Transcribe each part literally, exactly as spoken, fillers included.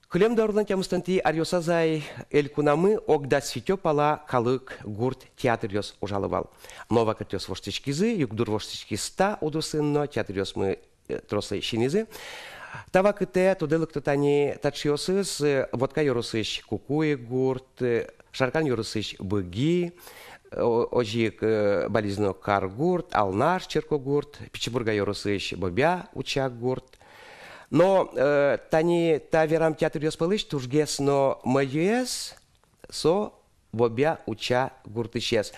Кылем даурлэн тямыстонэтӥ аръёсаз ай элькунамы ог дас витё пала калык гурт театръёс ужало вал. Но вакытъёс воштӥськизы, югдур воштӥськиз та удысын но, театръёсмы, э, трослы синӥзы. Та вакытэ тодэ лыкто тани таӵеосыз, э, Вотка ёросысь Кукуй гурт, э, Шаркан ёросысь Быги, э, о-, озьы ик, э, Балезино каргурт, Алнаш черкогурт, Пичи Пурга ёросысь Бобья-Уча гурт. Но, э, тани та верам театръёс пӧлысь тужгес но мӧйыез со Бобья-Уча гуртысез.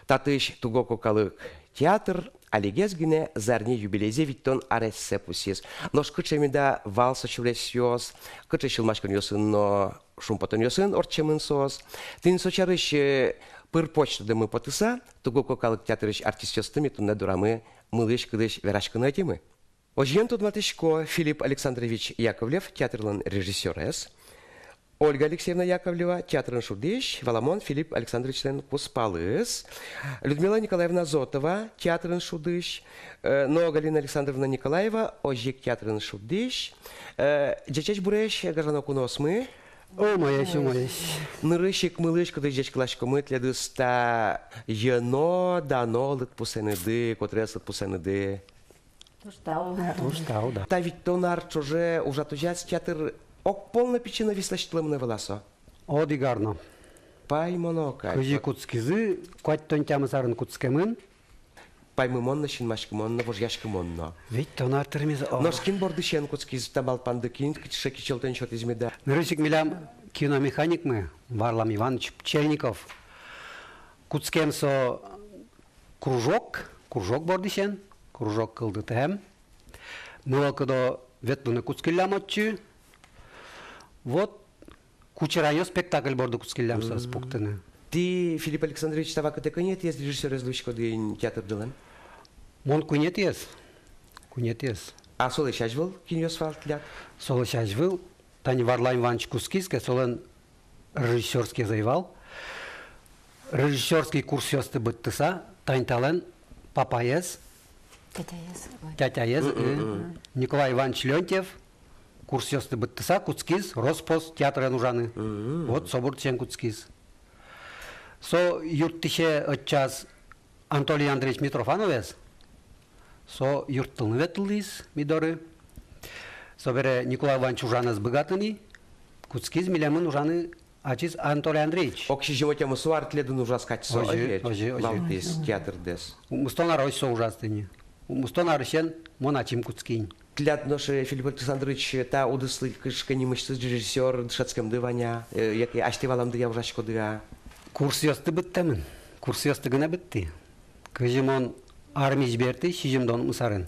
Татысь Тугоко калык театр алигес гинэ зарни юбилейзэ, витьтон арессэ пусйиз. Нош кыӵе меда вал со сюресъёс, кыӵе сюлмаськонъёсын но шумпотонъёсын ортчемын соос. Тӥни со сярысь, э, пыр-поч тодэммы потыса, Тугоко калык театрысь артистъёсты ми туннэ дорамы мылысь-кыдысь вераськыны ӧтимы. Озьыен, тодматӥсько, Филипп Александрович Яковлев, театрлэн режиссёрез, Ольга Алексеевна Яковлева, театрын шудӥсь, валамон, Филипп Александровичлэн кузпалыз, Людмила Николаевна Зотова, театрын шудӥсь, э, но Галина Александровна Николаева, озьы ик театрын шудӥсь. Э, ӟечесь-буресь, гажано куноосмы. Умоесь, умоесь. Нырысь ик мылысь-кыдысь ӟечкыласькомы тӥледыз та йӧно-дано лыдпусэныды, котырес лыдпусэныды. Туж тау. Туж тау, да. Та витьтон ар ӵоже ужатозяз театр огпол но пичи но вис лэсьтылэмын ӧвӧл-а со? Одӥг ар но. Паймоно кадь. Кызьы кутскизы, куатьтон тямыс арын кутскемын. Паймымон но, синмаськымон но, вожъяськымон но. Витьтон ар тырмиз, о. Нош кин бордысен кутскиз та малпанды, кин кыӵе кичӧлтон сётӥз меда? Нырысь ик милям киномеханикмы, Варлам Иваныч Пчельников. Кутскем со кружок, кружок бордысен, кружок кылдытэм. Мыло-кыдо ветлыны кутскиллям отчы. Вот, «Кучеранъёс» спектакль борды кутскиллям соос пуктыны. Тӥ, Филипп Александрович, та вакытэ кӧнетӥез режиссёрез луиськоды ини театрдылэн? Мон куинетӥез. Куинетӥез. А солэсь азьвыл кинъёс вал тӥляд? Солэсь азьвыл, тани Варлам Иваныч кутскиз ке, солэн режиссёрскиез ӧй вал. Режиссёрский курсъёсты быдтыса, тани талэн папаез, тятяез, ой, тятяез, Николай Иваныч Леонтьев, курсъёсты быдтыса, кутскиз Роспост театрен ужаны. Вот со бордысен кутскиз. Со юрттӥсе ӧтчаз Анатолий Андреевич Митрофановез. Со юрттылыны ветлӥз ми доры. Собере Николай Иваныч ужаны ӧз быгаты ни, кутскиз милемын ужаны ачиз Анатолий Андреевич. Ог сизьым-тямыс ар тӥледын ужаз кадь со, озьы, озьы, озьы. Валтӥз театрдэс. Укмыстон арозь со ужаз тӥни. Укмыстон арысен мон ачим кутски ни. Тӥляд нош, э, Филипп Александрович, та удыслы кыӵе ке нимысьтыз режиссёр дышетскемды вань-а, э, яке асьтэ валамдыя ужаськоды-а? Курсъёсты быдтэмын. Курсъёсты гинэ быдтӥ. Кызьы мон армиысь бертӥ сизьымдон укмыс арын,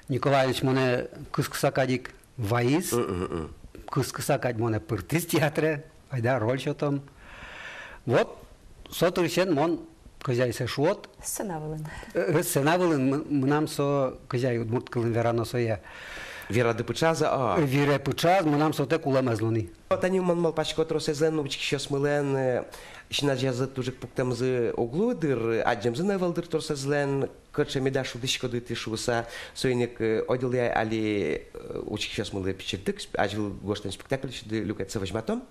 Николай Ильич монэ кыскыса кадь ик вайиз, кыскыса кадь монэ пыртӥз театре, айда роль сётом. Вот со дырысен мон, кызьы ай сое шуод, сцена вылын. Э, э, сцена вылын мы-, мынам со, кызьы ай удмурт кылын верано сое, верады пыӵаз-а? Э, вере пыӵаз, мынам сотэк улэм ӧз луы ни. Тани мон малпасько, тросэзлэн, учкисьёсмылэн, э, син азязы туж ик пуктэмзы уг луы дыр, адӟемзы но ӧвӧл дыр тросэзлэн, кыӵе меда шудӥськоды тӥ шуыса. Соин ик, э, ойдолэ али, э, учкисьёсмылы пичильтык, азьвыл гожтэм спектакльысьтыды люкетсэ возьматом.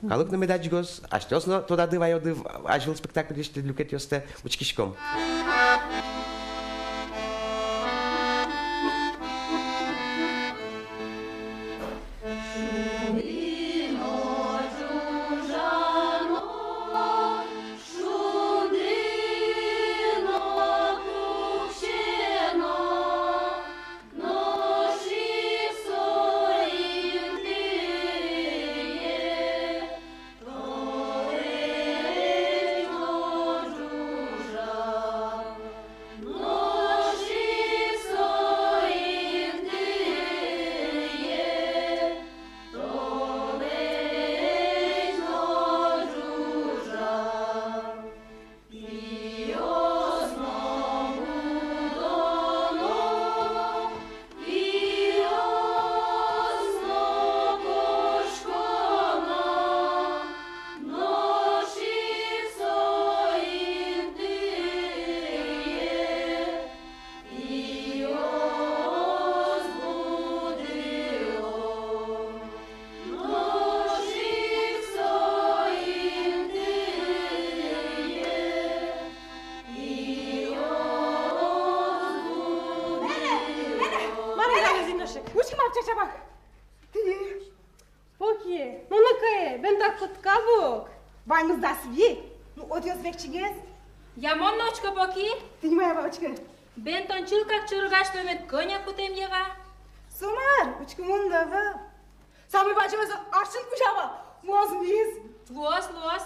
Калык но меда адӟоз, асьтэос но тодады ваёды азьвыл спектакльысьтыды люкетъёстэ, учкиськом. Учкы, мар, чачабак. Тӥни. Поки, ну, ну-ка, э, бен та кутка бук. Ваньмыз дас вить. Ну, отӥ ӧз векчигес. Я мон но учко, Поки. Тӥни, Маява, учкы. Бен тон чылкак чорыгась но мед кӧня кутэм, Ева. Со мар, учкы, мон но ӧвӧл. Самой бадӟымез аршын кузя вал, луоз-а, уз-а? Луоз, луоз.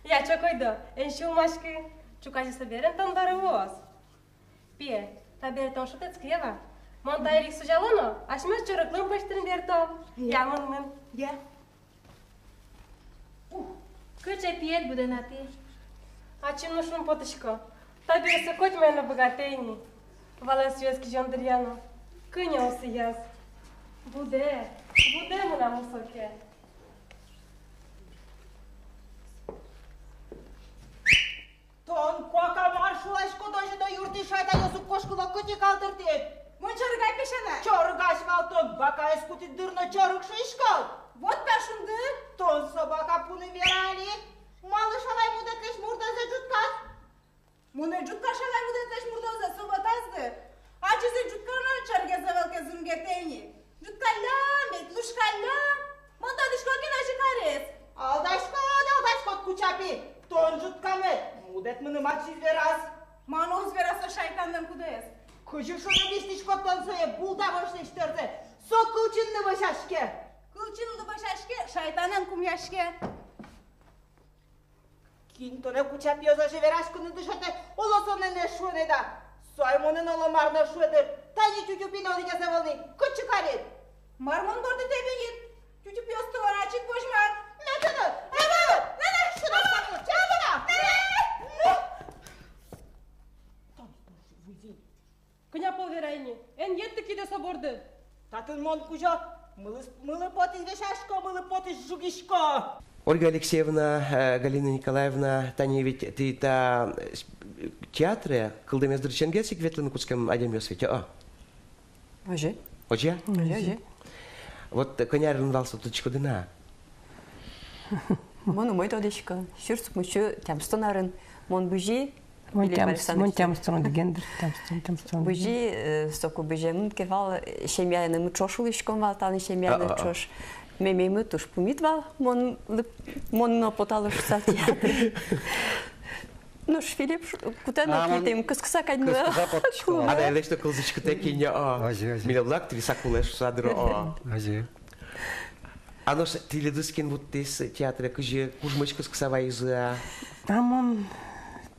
Я, чок ойдо, эн сюлмаськы, ӵуказе собере тон доры луоз. Пие, табере тон шутэтскы, Ева. Мон та йырик сузяло но, асьмеос чорыг лым пӧзьтыны бертом. Я. Я, мын, мын. Я. Кыӵе пиед будэ на тӥ. Ачим но шумпотӥсько. Табере со котьмае но быгатэ ини. Валасъёс кизён дыръя но. Кӧня усыяз. Будэ, будэ мынам усо ке. Тон, куака, мар шуласькод озьы но, юртысь шайтанъёс уг кошкыло, кытӥ калтыртӥд? Мон чорыгай песяна. Чорыгась вал тон, бакаез кутӥд дыр но чорыг шуиськод. Вот та шунды. Тон со бака пуны вера али. Малы шалай мудэтлэсь муртэз ӝутказ? Мон ӧй ӝутка шалай мудэтлэсь муртэз, со ватсазы. Ачиз ик ӝуткано, чергез ӧвӧл ке, зынгетэ ини. Ӝуткаллям ведь, лушкаллям. Мон тодӥсько, кин озьы кариз. Алдаськод, алдаськод, кучапи. Тон ӝуткамед. Мудэт мыным ачиз вераз. Мон уз вера со шайтанлэн кудэз. Кызьы шуыны лэсьтӥськод тон сое, булта вӧсьтӥсь тӧрзэ? Со кылчинлы вӧсяське. Кылчинлы вӧсяське, шайтанэн кумъяське. Кин тонэ, кучапиос, озьы вераськыны дышетэ, оло, со нэнэ шуэ меда? Со ай монэ но оло мар но шуэ дыр. Тани тю-тю пинал ик ӧвӧл ни. Кытчы карид? Мар мон борды тебиид? Тю-тю пиос тылын ачид возьмат. Метены! Метены! Метены! Метены! Метены! Кӧня пол верай ини, эн йӧтты кидэ со борды. Татын мон кузё, мылы, мылы потӥз вӧсясько, мылы потӥз жугисько. Ольга Алексеевна, э, Галина Николаевна, тани ведь тӥ та, э, с-, театре кылдэмез дырысенгес ик ветлыны кутскем адямиос ведь, а? Озьы. Озьы-а? Озьы, озьы. Вот кӧня арын вал со, тодӥськоды на? Мон умой тодӥсько. Сюрс укмыссю тямыстон арын. Мон бызи, мон Филипп тямыс-, мон Александрович, тямыстон одӥген дыр, тямыстон, тямыстон. Бызи, э, соку быземын ке вал, э, семьяенымы ӵош улӥськом вал, тани семьяенымы ӵош. А, а, а. Мемеймы туж пумит вал, мон лып-, мон но потало шуса театре. Нош Филипп ш-, кутэ но, а, мон кутӥм, кыскыса кадь но. Кыскыса потӥсько. Анайлэсь но кылзӥськытэк ини, а. Озьы, озьы. Милемлы актриса кулэ шуса дыр, а. Озьы. А нош тӥледыз кин вуттӥз театре, кызьы, кужмысь кыскыса вайизы-а? А мон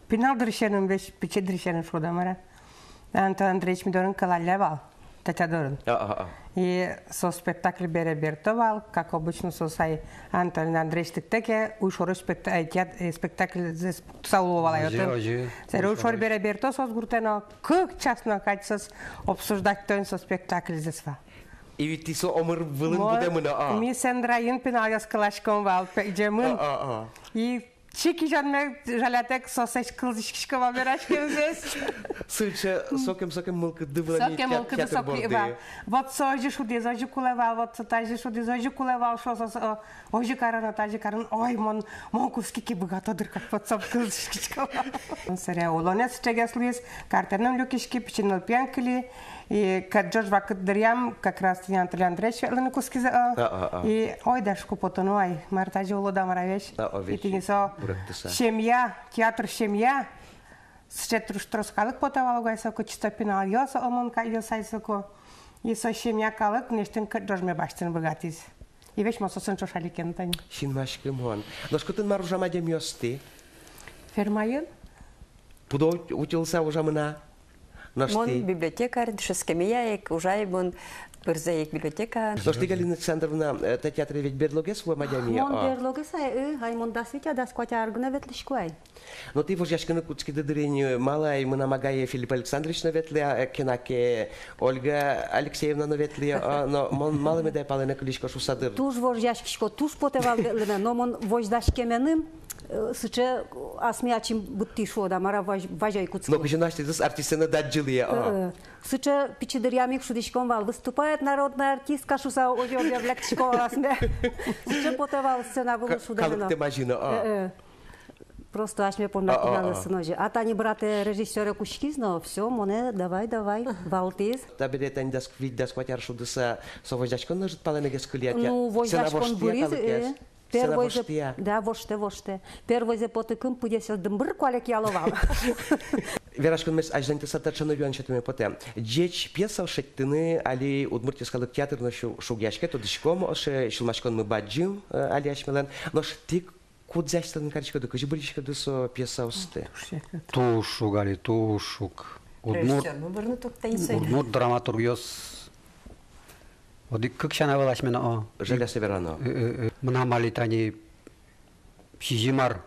пинал дырысеным, весь пичи дырысеным, шуод-а, мар-а. Антон Андреевич ми дорын кӧлалля вал, тятя дорын. А, а, а. И со спектакль бере берто вал, как обычно, со сай Антон Андреевич лыктэ ке, уйшорысь спекта-, э, теат-, э, спектакльзэс кутыса уло вал ай отын. Озьы, озьы. Собере уйшор бере берто соос гуртэ но, кык час но кадь соос обсуждать каро ини со спектакльзэс вал. И ведь тӥ со омыр вылын будэмын, а? Ми Сендраын пиналъёс кыласьком вал, пегӟемын. А, а, а. И чик изёнме жалятэк соослэсь кылзӥськисько вал вераськемзэс. Сыӵе сокем, сокем мылкыды вылэм. Сокем мылкыды, театр борды. Вот со озьы шудӥз, озьы кулэ вал, вот со тазьы шудӥз, озьы кулэ вал, шуо соос, о, озьы кароно, тазьы кароно. Ой, мон, мон кутски ке, быгато дыр, как вот со кылзӥськисько вал. Сэре улонэ сыӵегес луиз, картэным люкиськи, пичи нылпиен кыли. И кӧт ӝож вакыт дыръям как раз тӥни Анатолий Андреевич ветлыны кутскиз, а. А, а, а. И ойдо, шуко, потоно ай, мар тазьы улод-а, мар-а весь. А, а, весь. И тӥни со семья, театр семья. Сыӵе туж трос калык потэ вал угось соку, чисто пиналъёс, омын кадьёс ай соку. И со семья калык нырысьтым кӧт ӝожме басьтыны быгатӥз. И весь мон соосын ӵош али ке но тани. Синмаськымон. Нош кытын мар ужам адямиосты? Фермаын. Пудо ут-, утьылыса ужамын-а? Нош тӥ? Мон библиотекарь, дышетскемея ик ужай мон, пырзэ ик библиотекаын. Нош тӥ, Галина Александровна, э, та театре ведь берлогес вуэм адями, а? Мон берлогес ай, ы, ай мон дас вить, а дас куать ар гинэ ветлӥсько ай. Но тӥ вожъяськыны кутскиды дыр ини, малы ай мынам агае Филипп Александрович но ветлэ, а, э, кенаке Ольга Алексеевна но ветлэ, а, но мон малы меда ай палэнэ кылисько шуса дыр. Туж вожъяськисько, туж потэ вал ветлыны, но мон возьдаськеменым, э, сыӵе асме ачим быдтӥ, шуод-а, мар-а, вазь-, вазь-а ай кутскиз. Но кызьы но асьтэдыз артистсэ но адӟылӥ, а. Э, э. Сыӵе пичи дыръям ик шудӥськом вал, выступает народная артистка шуса, озьы объявлять карисько вал асме. Сыӵе потэ вал сцена вылын шудэмын но. Ка-, калык тэмазьы но, а. Э, э. Просто асьме понна пиналъёсын озьы. А тани братэ режиссёре кутскиз но, всё, монэ давай, давай, валтӥз. Табере тани дас вить, дас куать ар шудыса, со возьдаськон но ӧжыт палэнэгес кылӥз-а? Ну, сцена возьдаськон воштӥ-а быриз, калыкез? Э, сцена первойзэ воштӥ-а? Да, воштэ, воштэ. Первойзэ потыкын пыдесэз дымбыр куалекъяло вал. Вераськонмес азьланьтыса, таӵе но юан сётэме потэ. Ӟеч пьесаос шедьтыны али Удмурт йӧскалык театр но шу-, шугъяське, тодӥськом, ошо сюлмаськонмы бадӟым, э, али асьмелэн. Нош тӥ кудзэ асьтэлэн кариськоды, кызьы быръиськоды со пьесаосты? Туж шуг али, туж шуг. Удмурт, режиссёр, ну, бырны тук тани сой. Удмурт драматургъёс одӥг-кык сяна вал асьмелэн, о. Жаляса верано. Э, э, э. Мынам али тани сизьым ар,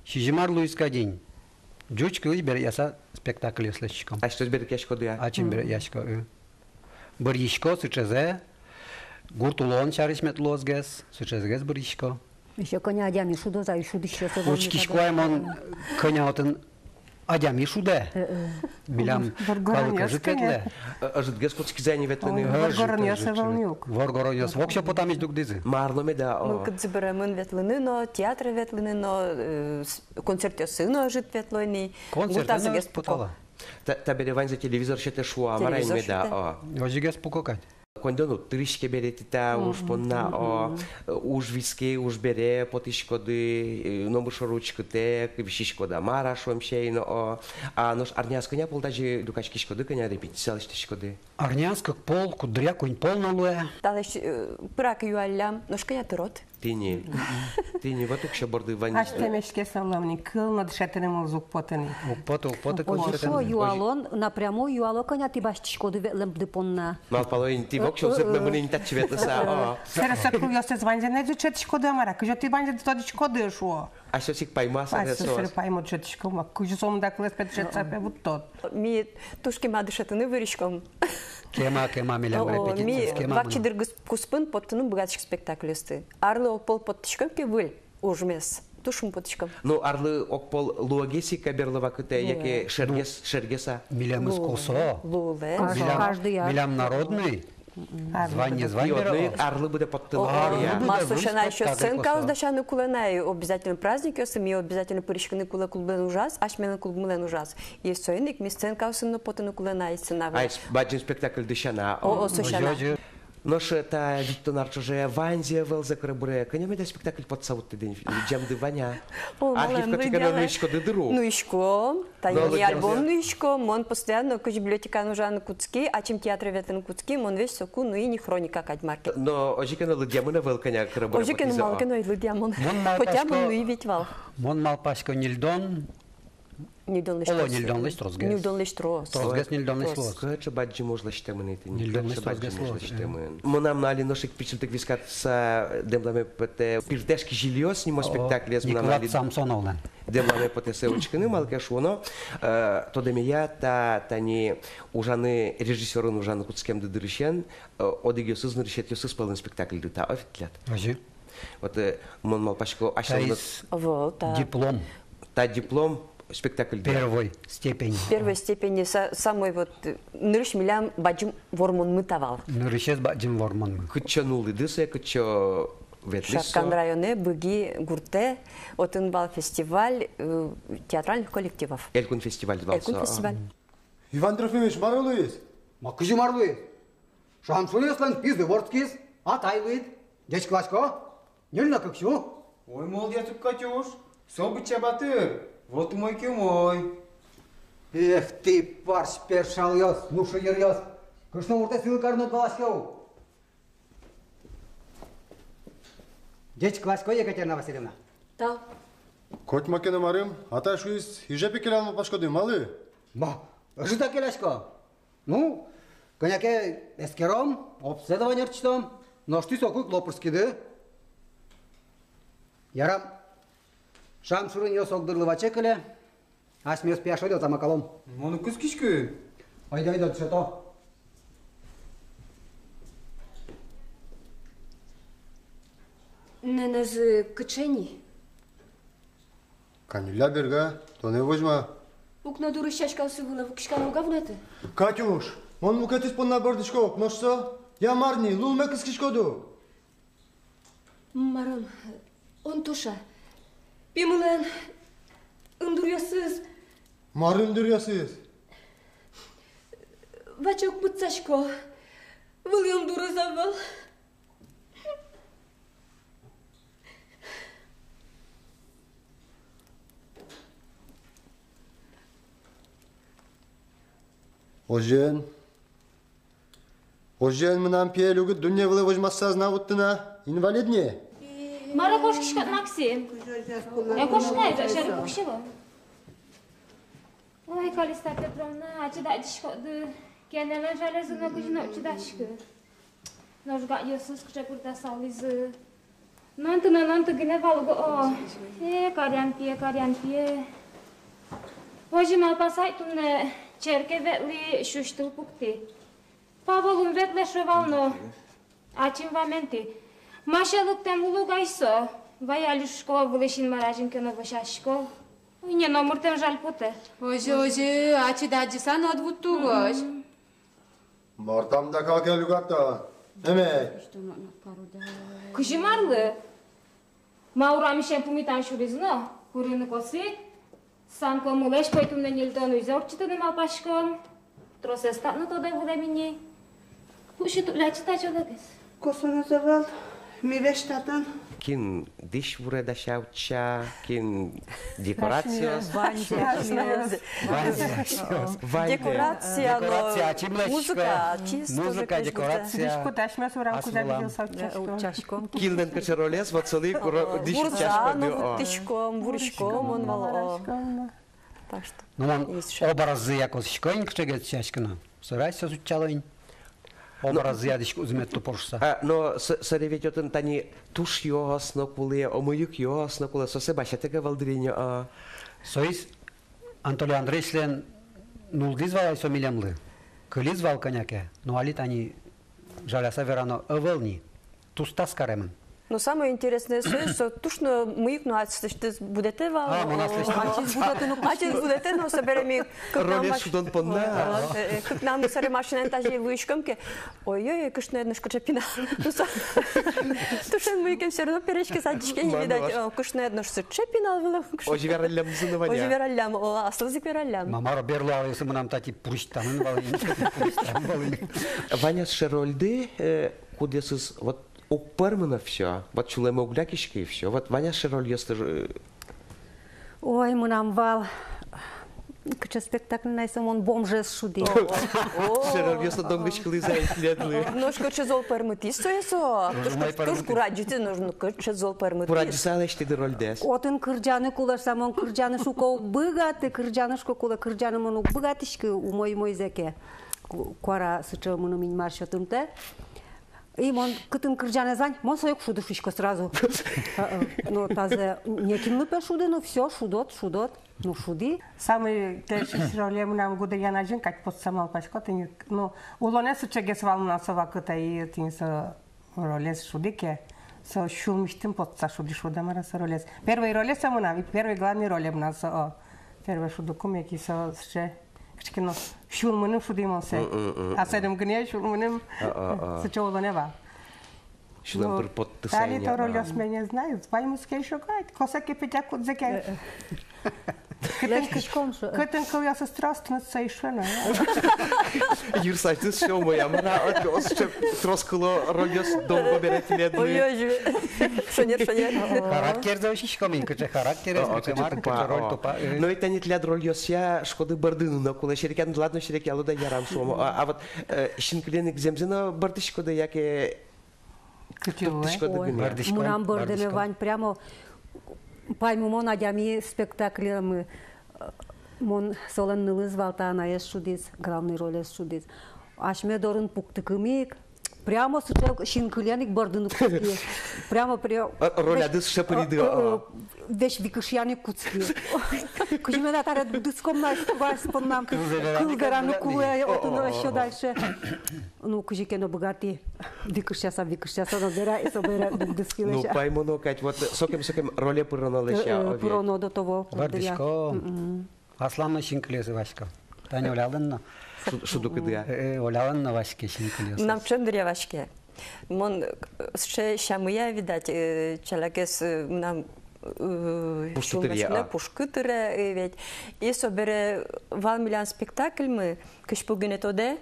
сизьым ар луиз кадь ини. Ӟуч кылысь берыкъяса спектакльёс лэсьтӥськом. Асьтэос берыкъяськоды-а? Ачим берыкъясько, э. Быръисько сыӵезэ, гурт улон сярысь мед луозгес, сыӵезгес быръисько. Ещё кӧня адями шудоз-а, и шудӥсьёс ӧвӧл ни. Учкисько ай мон, кӧня отын адями шудэ. Э, э. Милям калык ӧжыт ветлэ. Э, ӧжытгес кутскизы ини ветлыны. Ой, воргоронъёс ӧвӧл ни ук. Воргоронъёс воксё потамысь дугдӥзы. Марлы меда, о. Мылкыдзы быремын ветлыны но, театре ветлыны но, э, с-, концертъёсы но ӧжыт ветло ини. Концерт гуртазы но гес пуко. Та-, табере ваньзэ телевизор сётэ шуо-а, мар-а ини меда, о. Телевизор сётэ. Озьыгес пуко кадь. Коньдон уд тыриське бере тӥ та уж понна, о, уж виске, уж бере потӥськоды, э, номыр шоры учкытэк, висиськоды-а, мар-а шуэм сямен, о. А нош арняз кӧня пол тазьы люкаськиськоды, кӧня репетиция лэсьтӥськоды? Арняз кык пол, куддыръя куинь пол но луэ. Талэсь, э, пырак юаллям, нош кӧня тырод? Тӥни. Тӥни, вот уксё борды вань. Астэ меське солы ни, кыл но дышетыны мылыз уг поты ни. Уг поты, уг поты кыл но дышетыны. Озьы шуо, юалон, напрямую юало, кӧня тӥ басьтӥськоды ветлэмды понна. Малпало ини, тӥ воксё узырмемын ини татчы ветлыса, о. Сэре со кылъёстэс ваньзэ но дышетӥськоды-а, мар-а, кызьы тӥ ваньзэ тодӥськоды шуо. Асьсэос ик паймазы. Асьсэос ик паймозы, дышетӥськом, а кызьы сомында кылэз пе дышетыса пе вуттод. Ми туж кема дышетыны выриськом. Кема, кема, милям репетициос, кема. Вакчи дыр куспын поттыны быгатӥськом спектакльёсты. Арлы огпол поттӥськом ке выль ужмес, туж шумпотӥськом. Ну, арлы огпол луогес ик-а берло вакытэ, яке шергес, шергес-а? Милемыз косо. Луэ. Каждый ар. Милям народный. Звание, звание. И одно ик арлы быдэ поттыло. О, о, мар со сяна ещё сценкаос дасяны кулэ на, и обязательно праздникъёсы ми обязательно пыриськыны кулэ клублэн ужаз, асьмелэн клубмылэн ужаз. И соин ик ми сценкаосын но потыны кулэ на, и сцена вылэ. Ай, бадӟым спектакльды сяна. О, о, со сяна. Нош та витьтон ар ӵоже ваньзэ ӧвӧл, зэм, кыре-буре, кӧня меда спектакль потса вуттӥды, лыдъямды вань-а? О, архив котьку ке но нуиськоды дыр ук. Нуисько. Тани альбом нуисько, мон постоянно, кызьы библиотекаын ужаны кутски, ачим театре ветлыны кутски, мон весь соку нуи ни хроника кадь мар ке. Но озьы ке но лыдъямын ӧвӧл, кӧня кыре-буре потӥз-а? Озьы ке но малы ке но ӧй лыдъя мон. Хотя бы нуи ведь вал. Мон малпасько, ньыльдон. Ньыльдонлэсь трос. Оло, ньыльдонлэсь тросгес. Ньыльдонлэсь трос. Тросгес ньыльдонлэсь луоз. Кыӵе бадӟым уж лэсьтэмын ини. Ньыльдонлэсь тросгес луоз. Мынам но али нош ик пичильтык вискатыса дэмламе потэ «Пиртэш кизилиос» нимо спектаклез. О, мынам али Николай Самсоновлэн. Дэмламе потэ сое учкыны, малы ке шуоно, э, тодэмея, та, тани ужаны, режиссёрын ужаны кутскемды дырысен, э, одӥгъёсыз нырысетӥосыз пӧлын спектакльды та, о, ведь тӥляд. Озьы. Вот, э, мон малпасько, асьсэ... Таиз диплом. Та диплом спектакльды. Первой степени. Первой степени, са-, самой вот, э, нырысь милям бадӟым вормонмы та вал. Нырысез бадӟым вормонмы. Кытчы нуллӥды сое, кытчы ветлӥз со? Шаркан районэ, Быги гуртэ, отын вал фестиваль, э, театральных коллективов. Элькун фестиваль вал со. Элькун фестиваль. Иван Трофимович, мар луиз? Ма кызьы мар луиз? Шамшуриослэн пизы вордскиз, атай луид. Ӟечкыласько. Ньыль но кык сю. Ой, молодец ук, Катюш. Со быдӟа батыр. Вот умой ке умой. Эх, тӥ, парсь першалъёс, нушы йыръёс. Кышномуртэ сӥлы карыны уд валаське ук. Ӟечкыласько, Екатерина Васильевна. Тау. Котьма ке но марым, атай шуиз, иже пе келян малпаськоды, малы? Ма, ӧжыт-а келясько? Ну, кӧня ке эскером, обследование ортчытом, нош тӥ соку ик лопырскиды. Ярам, Шамшуринъёс огдырлы ваче кыле, асьмеос пияш ойдо тамакалом. Мон уг кыскиськы. Ойдо, ойдо, дышето. Нэнэз кыӵе ни? Каньылля берга, тонэ возьма. Укно дурысь сяськаосы вылэ ву киськан уг-а вунэты? Катюш, мон мукетыз понна бӧрдӥсько ук, нош со? Я мар ни, лулме кыскиськоды? Марым, Онтуша, пимылэн Ымдуръёсыз. Мар ымдуръёсыз? Ваче уг пытсасько. Вылӥ ымдурыз ӧвӧл. Озьыен, озьыен, мынам пие люкыт дунне вылэ возьмаса ӧз на вутты на, инвалид ни. Мар-о кошкиськод, Максим? Э, кошкай, сярысь пуксьыло. Ой, Калиста Петровна, ачид адӟиськоды, кенелэн жалязы но кызьы но уд чидаськы. Нош гадьёсыз кыӵе пырдасаллизы. Нонты но нонты гинэ вал уго, о. Э, карьян пие, карьян пие. Озьы малпаса ай, туннэ черке ветлӥ, сюсь тыл пуктӥ. Павол ум ветлэ шуэ вал но, ачим вамен тӥ. Ма, сьӧлыктэм луэ ук ай со. Вай али школа вылысь Инмар азьын ке но вӧсясько. Уй, не, номыртэм жаль потэ. Озьы, озьы, ачид адӟыса но уд вутты угось. Мар та мында калык люкатэ, эмей? Кызьы марлы? Ма, урамысен пумитан сюриз но, курыны косӥд. Санкомылэсь пӧй туннэ ньыльдон уйзэ ортчытыны малпаськом. Тросэз татын но тодо вылэм ини. Пуксьы, Туля, ачид адӟолэгес. Косонэз ӧвӧл, ми весь татын. Кин дӥсь вуре дася, утча, кин декорациос. Ваньзэ, ваньзэ. Ваньзэ. Ваньзэ. Декорация, декорация но ачим лэсьтӥсько. Музыка, ачиз тоже, музыка, декорация. Дӥськут асьмеос урам кузя вылэм. Э, утчаськом. Кинлэн кыӵе ролез, вот солы ик дӥсь утчаськом. Вурза но вуттӥськом, вуриськом, мон вал, о. Так что. Ну, мон образъя косӥсько ини кыӵегес дӥсяськыны. Собере асьсэос утчало ини. Образъя дӥськутсэ мед тупо шуыса. А, но с-, собере ведь отын тани тушъёс но кулэ, омыюкъёс но кулэ, соосыз басьятэк ӧвӧл дыр ини, а. Соиз Анатолий Андреевичлэн нуллӥз вал ай со милемлы. Кылиз вал кӧня ке, но али тани жаляса верано ӧвӧл ни. Тустаз каремын. Но самое интересное, со, со туж но мыйык но аслэсьтыз будэтэ вал. А, мон аслэсьтыз. Ачиз будэтэ но, ачиз будэтэ но, собере ми кыкнамы, ролез шудон понна. О, э, э, кыкнамы собере машинаен тазьы вуиськом ке, ой-ой-ой, кышноед нош кыӵе пинал. Ну, со, туж но мыйык ке, всё равно переське садиське, не видать. О, кышноед нош сыӵе пинал вылэм. Озьы вераллям зыны, Ваня. Озьы вераллям, о, аслыз ик вераллям. Ма, мар-о, берло аръёсы мынам тати пурысьтамын вал ини, пурысьтам вал ини. Ваня, сыӵе рольды, э, кудъёсыз вот уг пӧрмы но, всё. Вот сюлэмы уг лякиськы, и всё. Вот Ваня сыӵе рольёсты, э, ой, мынам вал. Кыӵе спектакль на ай со, мон бомжез шудӥ. О, о. Сыӵе рольёсты донгиськылӥз ай тӥледлы. Нош кыӵе зол пӧрмытӥз сое со. Туж, туж курадӟытӥз, нош, ну, кыӵе зол пӧрмытӥз. Курадӟыса лэсьтӥды рольдэс. Отын кырӟаны кулэ шуса, мон кырӟаны, шуко, уг быгаты, кырӟаны, шуко, кулэ, кырӟаны мон уг быгатӥськы, умой-умойзэ ке. Ку-, куара сыӵе мыным Инмар сётымтэ. И мон кытын кырӟанэз вань, мон сое уг шуды шуисько сразу. Э, э, ну, тазэ некинлы пе шуды, ну, всё, шудод, шудод, ну, шудӥ. Самый тяжелый роле мынам Гудыръян азьын кадь потса малпасько, тӥни, ну, улонэ сыӵегес вал мынам со вакытэ, и тӥни со ролез шудӥ ке, со сюлмысьтым потса шудӥ, шуод-а, мар-а, со ролез. Первой роле со мынам, и первой главной роле мынам со, о. Первой шудыкум ик и со сыӵе, кыӵе ке но сюлмыным шудӥ мон сое. Мгм, мгм. Асэным гинэ сюлмыным. А, а, а. Сыӵе улонэ вал. Сюлэм пыр поттыса. Али то рольёсме не знаю, ваньмыз ке ещё кадь, косэ ке, петя кудзэ ке. Э, э. Кытын, кытын кылъёсыз трос тыныд со ещё но. Йырсазьтыз сё умой-а, мар-а, трос кыло рольёс донго бере тӥледлы. Ой, ой, ой. Шонер, шонер. Характерзэ учкиськом ини, кыӵе характерез, о, о, кыӵе, кыӵе мар, тупа, кыӵе роль, о, тупа. Э. Но ведь тани тӥляд рольёсъя, шуиськоды, бӧрдыны но кулэ, серекъяны, ладно, серекъялоды, ярам, шуом. А, а вот, э, синкылиен ик зэмзэ но бӧрдӥськоды яке? Кытчы? Тыртӥськоды гинэ. Ой, бӧрдӥськом, мынам бӧрдэме бӧрдӥськом. Вань прямо «Паймымон адями» спектаклямы. Мон солэн нылыз вал, та анаез шудӥз, главной ролез шудӥз. Асьме дорын пуктыкум ик, прямо сыӵе синкылиен ик бӧрдыны кутски. Прямо, прямо. Р-, роляды весь, сыӵе пыриды, э, э, а. Весь викышъяны кутски. Кызьы ми на таре дугдӥськом на, вась поннам. Кыл вераны, кыл вераны кулэ, о, отын, о, о, ещё дальше. Ну, кызьы ке но быгатӥ. Викышъяса, викышъяса но бере, и собере дугдӥськи лэся. Ну, паймоно кадь, вот сокем, сокем роле пыроно лэся, э, э, овет. Пыроно до того, куддыръя. Бӧрдӥсько. М-м. Аслам но синкылиез васько. Тани Олялэн но. Шу-, шудыкыдыя. Э, э, Олялэн но ваське синкылиез. Мынам ӵем дыръя ваське. Мон, э, сыӵе сямъя, видать, э, ӵалякез, э, мынам э, пушкытыръя, сюлмаськыны, а, пушкытыръя, э, ведь. И собере вал милям спектакльмы, «Кызьпу гинэ тодэ».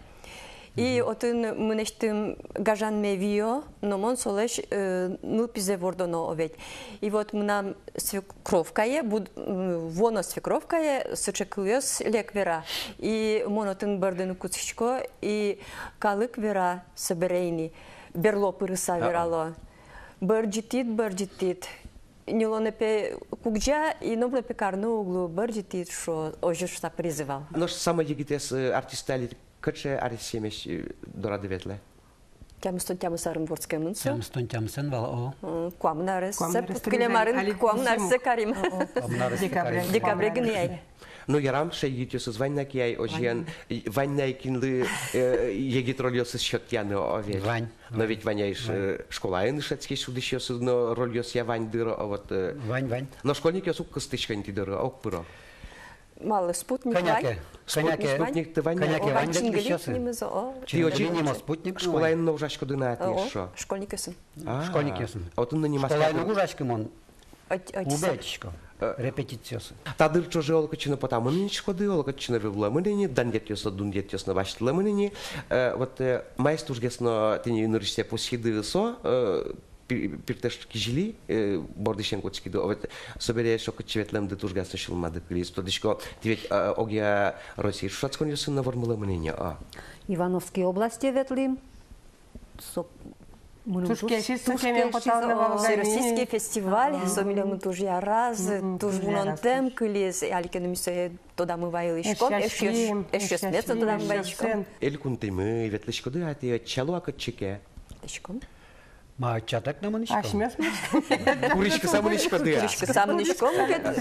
И отын мынэсьтым гажанме виё, но мон солэсь, э, нылпизэ вордоно ведь. И вот мынам свекровкае, буд-, м, вуоно свекровкае сыӵе кылъёс лек вера. И мон отын бӧрдыны кутскисько, и калык вера собере ини, берло пырыса верало: «Бӧрдӟытӥд, бӧрдӟытӥд. Ньылонэ пе кугӟа, и номыре пе карны уг лу, бӧрдӟытӥд», — шуо, озьы шуса пыризы вал. Нош самой егитэз, э, артист али кыӵе аресъемесь, э, дорады ветлэ? Тямыстон тямыс арын вордскемын со. Тямыстон тямысэн вал, о. Э, куамын арес. Куамын арес. Кылем арын, али куамын арес карим. О, о. Куамын арес карим. Декабре. Декабре гинэ ай. Ну, ярам, сыӵе егитъёсыз вань на ке ай, озьыен, вань на ай кинлы, э, егит рольёсыз сётъяны, о, ведь. Вань. Но ведь вань ай, э, школаын дышетскись шудӥсьёсыз но рольёсъя вань дыр, о, вот, э. Вань, вань. Но школьникъёс уг кыстӥсько ни тӥ доры, уг пыро. Малы, «Спутник» вань? Кӧня ке, кӧня ке. «Спутник» вань. «Спутник» тӥ вань на? О, вань. Чингыли нимыз, о. Тӥ озьы школаын но ужаськоды на, тӥ эшшо? О, школьникъёсын. А, школьникъёсын. Отын но нимаз. Школаын уг ужаськы мон. Ӧть-, ӧтьыса. Клубе ӧтисько. Э. Репетициосы. Та дыр ӵоже олокытчы но потамын ини, ӧтиськоды, олокытчы но ветлэмын ини, данъетъёс но, дунъетъёс но басьтылэмын ини. Э, вот, э, маиз тужгес но тӥни нырысьсэ пусйиды со, э, пи-, пиртэш кизили, э, бордысен кутскиды, о, вот, собере эшшо кытчы ветлэмды тужгес но сюлмады кылиз. Тодӥсько, тӥ ведь, э, огъя Россиысь ӵошатсконъёсын но вормылэмын ини, а. Ивановской областе ветлӥм. Со мыным туж, туж кельшиз, туж кельшиз, о. Всероссийский фестиваль, о, со милемлы туж яраз, мгм, туж вунонтэм кылиз, али ке но ми сое тодамы вайылӥськом, эшъёс-, эшъёсме тодамы вайылӥськом. Элькунтӥмы ветлӥськоды-а тӥ, ӧтчало-а кытчы ке? Ветлӥськом. Ма, ӧтчатэк но мынӥськом. Асьмеос мынӥськом. Куриськыса мынӥськоды-а? Куриськыса мынӥськом,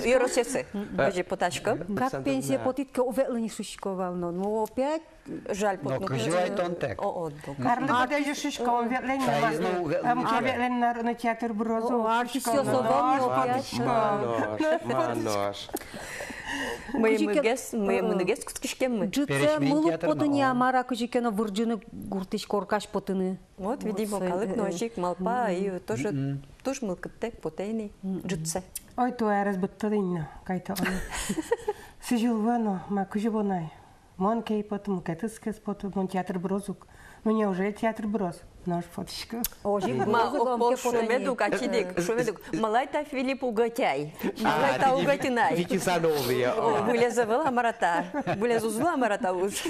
ёросъёсы. Озьы потӥськом. Как пенсие потӥд ке, ветлыны шуисько вал но. Ну, опять жаль потыны. Но кызьы ай тонтэк? О, о, да. Карлы потӥсько, ветлыны. Ам ке ветлыны на, на театр быроз. О, артистъёс но, о, ма нош, ма нош. Мыймыгес, мыймыгес кутскиськеммы. Ӝытсэ мылы потыны, а мар-а, кызьы ке но вырӟыны гуртысь, коркась потыны. Вот, видимо, калык но озьы ик малпа, и тоже туж мылкыдтэк потэ ини ӝытсэ. Ой, туэ арес быдтоды ини, кайто. Сӥзьыл вуэ но, ма, кызьы бон ай. Мон ке ӧй поты, мукетыз ке ӧз поты, мон театр быроз ук. Ну, неужели театр быроз? Нош потӥсько. Озьы ик, ма, быроз ук, ог пол шуэмед ук, ачид ик шуэмед ук. Малы ай та Филипп уг ӧть ай? Малы ай та уг ӧть ай? Витиза но улӥ, о. Вылез ӧвӧл-а, мар-а та? Вылез уз лу-а, мар-а та уж?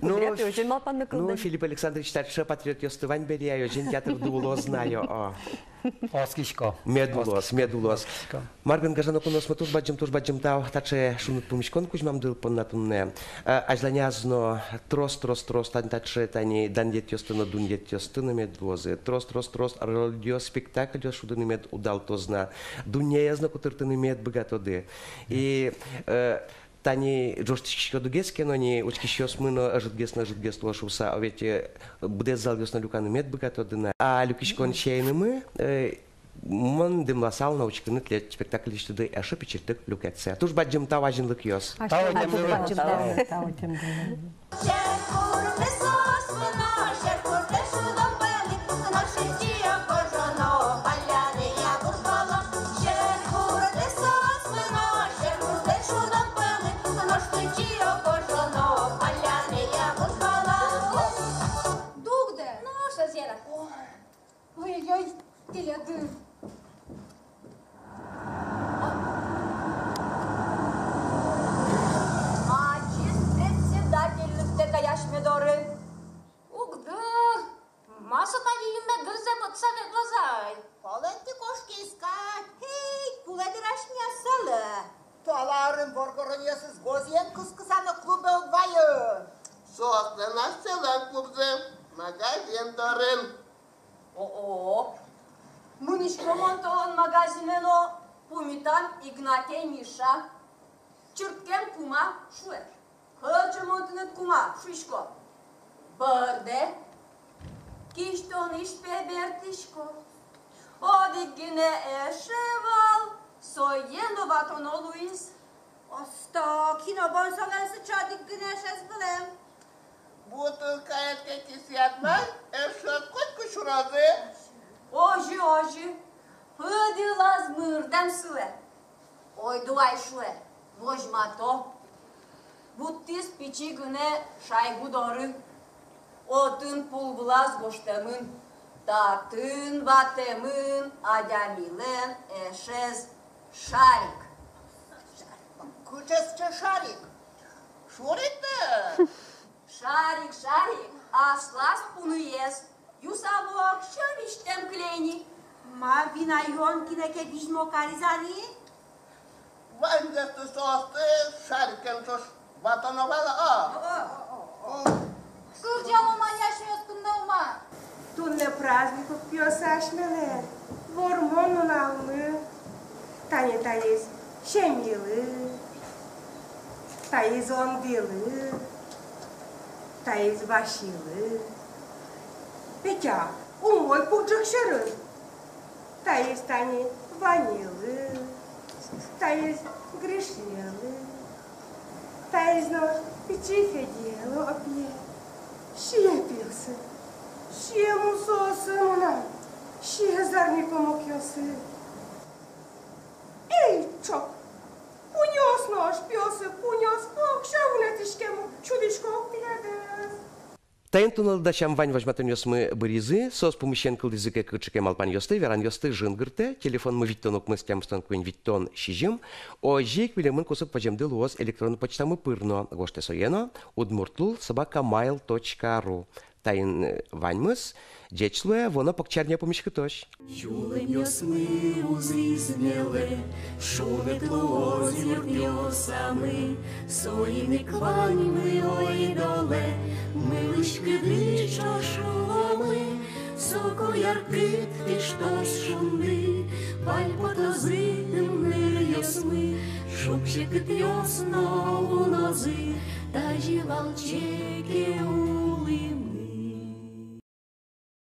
Ну, куддыръя озьы малпаны кылдэ. Ну, Филипп Александрович, таӵе патриотъёсты вань бере ай, озьыен театрды улоз на, о. Оскисько. Мед улоз, мед улоз. Оскисько. Мар бен, гажано куноосмы, туж бадӟым, туж бадӟым тау таӵе шуныт пумиськон кузьмамды понна туннэ. Э, азьланяз но трос, трос, трос тани таӵе, тани данъетъёсты но, дунъетъёсты но мед луозы. Трос, трос, трос рольёс, спектакльёс шудыны мед удалтоз на. Дуннеез но кутыртыны мед быгатоды. И, э, тани ӝожтӥськиськодыгес ке но ни, учкисьёсмы но ӧжытгес но ӧжытгес луоз шуыса, а ведь, э, быдэс залъёс но люканы мед быгатоды на. А люкиськон сяменымы, э, мон дэмласал на учкыны тӥлед спектакльысьтыды эшшо пичильтык люкетсэ. Туж бадӟым тау, азинлыкъёс. Тау, тау, тау, тау. Дугдэ! Ой-ой, тӥледлы. Ачиз председатель лыктэ ай асьме доры. Угды, ма со та виюме гырзэ потса ветлоз ай? Палэнтӥ кошкиз кадь, эй, кулэ дыр асьмеос солы. Туала арын воргоронъёсыз гозыен кыскыса но клубе уг вайы. Соослэн асьсэлэн клубзы, магазин дорын. О-о. Мынӥсько мон толон магазинэ но, пумитам Игнатей Миша. Чырткем кума, шуэ. Кыӵе мон тыныд кума, шуисько. Бӧрдэ. Кисьтонысь пе бертӥсько. Одӥг гинэ эше вал, сое но ватоно луиз. Оста, кин о бон солэн сыӵе одӥг гинэ эшез вылэм? Бутылкаед ке кисыяд вань, эшед котьку сюрозы. Озьы, озьы. Пыд йылаз мырдэм сылэ. Ойдо ай, шуэ, возьмато. Вуттӥз пичи гинэ шайгу доры. Отын пул вылаз гожтэмын: татын ватэмын адямилэн эшез Шарик. Кыӵе сыӵе Шарик? Шурик-а? Шарик, Шарик, аслаз пуныез. Юса воксё визьтэм кыле ини. Ма, вина юон кинэ ке визьмо кариз ини? Ваньзэсты соосты Шарикен ӵош ватоно вал-а? О. Кырӟало, мани асьмеос туннэ, ума. Туннэ праздник ук, пиосы, асьмелэн Вормон нуналмы. Тани таиз Семьылы, таиз Ондылы, таиз Василы. Петя, умой пуксьы ик сьӧрын. Таиз тани Ванилы, таиз Гришелы, таиз но пичи Федилы, о пие. Сие, пиосы, сие мусоосы мынам, сие зарни комокъёсы. Эй, ӵок! Пуньыос нош, пиосы, пуньыос, воксё вунэтӥськемын, сюдӥсько ук тӥледыз. Таин туннэ дасям вань возьматонъёсмы быризы, соос пумысен кылдӥзы ке кыӵе ке малпанъёсты, веранъёсты жингыртэ, телефонмы витьтон укмыс тямыстон куинь витьтон сизьым, озьы ик милемын кусып возьматэмды луоз электронной почтамы пыр но, гожтэ сое но, удмуртлул собака mail точка ру. Таин, э, ваньмыз. Ӟеч луэ, вуоно покчиарня пумиськытозь. Сюлэмъёсмы узӥз милем, шуныт луоз юртъёсамы, соин ик ваньмы ойдолэ мылысь-кыдысь ӵош уломы. Соку яркыт тыштоз шунды, пальпотозы тымныръёсмы, шуг-секытъёс но вунозы, тазьы валче ке улӥмы.